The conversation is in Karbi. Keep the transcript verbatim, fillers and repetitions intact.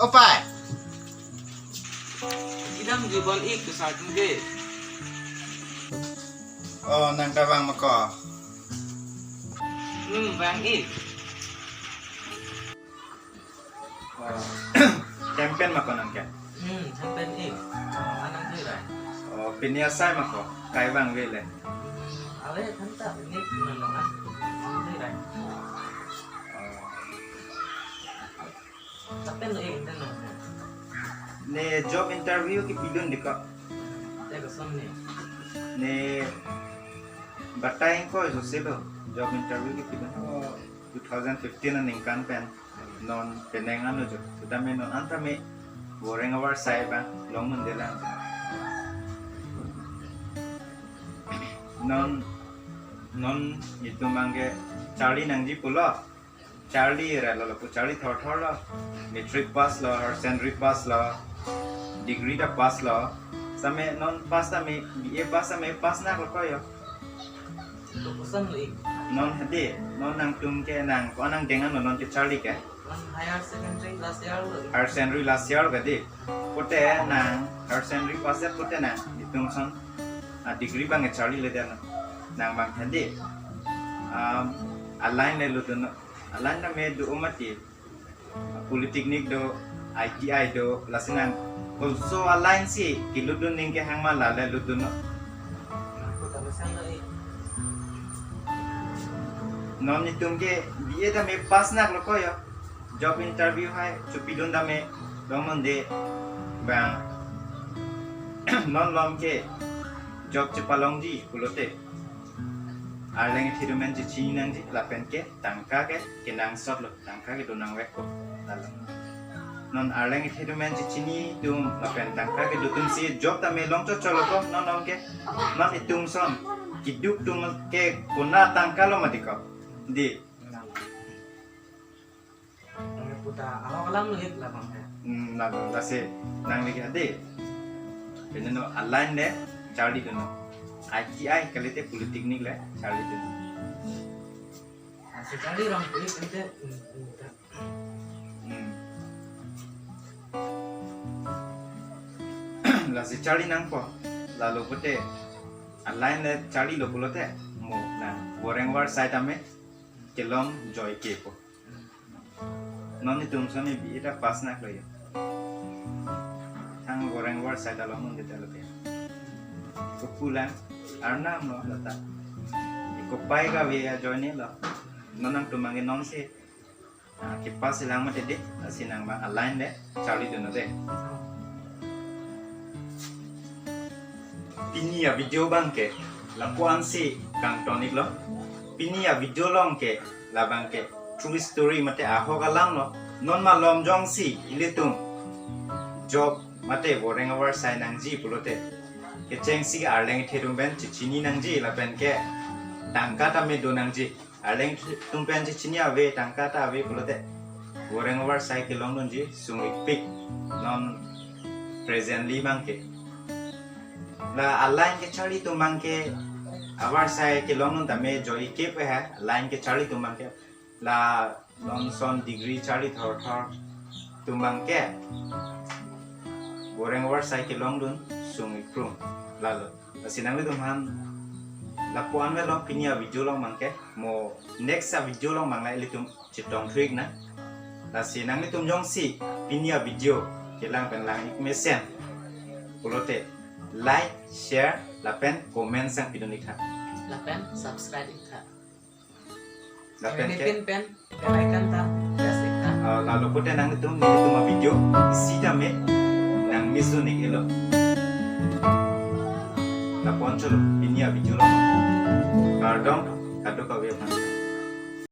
O pai. Idam jubon ik tu sartum ke. Oh, nang ta vang ma ko? Hmm, vang ik. Oh. Campaign ma ko nang ke? Hmm, campaign ik. Anang tu rai. Oh, pini asai ma ko? Kai vangve le. Ale thanta ini nang nang. Anang tu rai. Oh. Lapen lo ik, lapen lo. Ne job interview kepidun dei ko. Te koson ne? Ne batai ko jose lo job interview kepidun. Oh, two thousand fifteen aningkan pen non penang ano jo. Sitame non anta me Boreng Avar Sai ba long mun de lang. Non non itum abang ke charli nangji pulo. Charli ra lo, lapu charli thorthor lo. Matric pass lo, higher secondary pass lo, degree ta pass lo. Same non pass tame, B A pass tame pass nak lo ko yo. Lo koson lo ik? Non hadi, non nangtum ke nang, ko nang dengan lo non ke charli ke? Non higher secondary last year lo ik. Higher secondary last year ke dei. Pute nang, higher secondary pass ya pute nang, itum ason, ah, degree abang ke charli le dan. Nang abang hadi. Um, aline le lo dun. Aline tame do mati. Polytechnic do, I T I do, lasi nang koson aline si kelutdun ning kehang ma lale lutdun non. Non itum ke B A tame pass nak lo ko yo. Job interview hai chepidun tame long non dei bang. Non lom ke job chepalongji pulote arleng ithedum pen chechini nangji lapen ke tangka ke kenangsot lo, tangka ke do nangvek ko. Lalo. Non arleng ithedum pen chechini atum lapen tangka kedo atum si job tame long chot chot lo ko, non non ke. Non itum ason keduk atum ke konat tangka lo mati ko. Dei. Nang puta ahok alam lo ik labang ke. Hmm, lalo, lasi nang lagi hadi. Pini non aline le charlidun non. I T I kalite polytechnic le charlidun non. Lasi charli rong pu ik ente, hmm, hmm, ta. Hmm. Lasi charli nangpo. Lalo pute aline le charli lo pulote mo nang Boreng Avar Sai tame kelong joike po. Non itum ason ne B A ta pass nak lo yo. Thang Boreng Avar Sai ta long mun dei ta lo ke. Kopi lang, arnam lo lata. Kopai kave ajoine lo. Non nangtum abang ke non si, ah, kepass lang mati dei, lasi nang abang aline le charlidun non dei. Pini avideo abang ke lapu-an si kangton ik lo. Pini avideo along ke labang ke true story mate ahok alam lo. Non malom jongsi ilitum job mate Boreng Avar Sai nangji pulote kechengsi arleng ithedum pen chechini nangji lapen ke tangka tame do nangji. Arleng ithedum pen chechini ave, tangka ta ave pulote Boreng Avar Sai kelongdunji sung-ik pik non presently abang ke. La aline kecharli atum abang ke Avar Sai kelongdun tame joike pe ha, aline kecharli atum abang ke. La non ason degree charli thorthor atum abang ke Boreng Avar Sai kelongdun sung-ik prum. Lalo. Lasi nanglitum aphan lapu-an avelo pini avideo along abang ke, mo next avideo along abang la ilitum chetong thu ik nang. Lasi nanglitum jongsi pini avideo kelang pen lang ik mesen pulote like, share lapen comment nangpidun ik tha. Lapen subscribe ik tha. Lapen ke pin pen bell icon ta press ik tha. Ah, lalo pute nanglitum, nelitum avideo isi tame nang miss dun ik-et lo. Lapu-an chot lo pini avideo along. Kardom, kadokave aphan.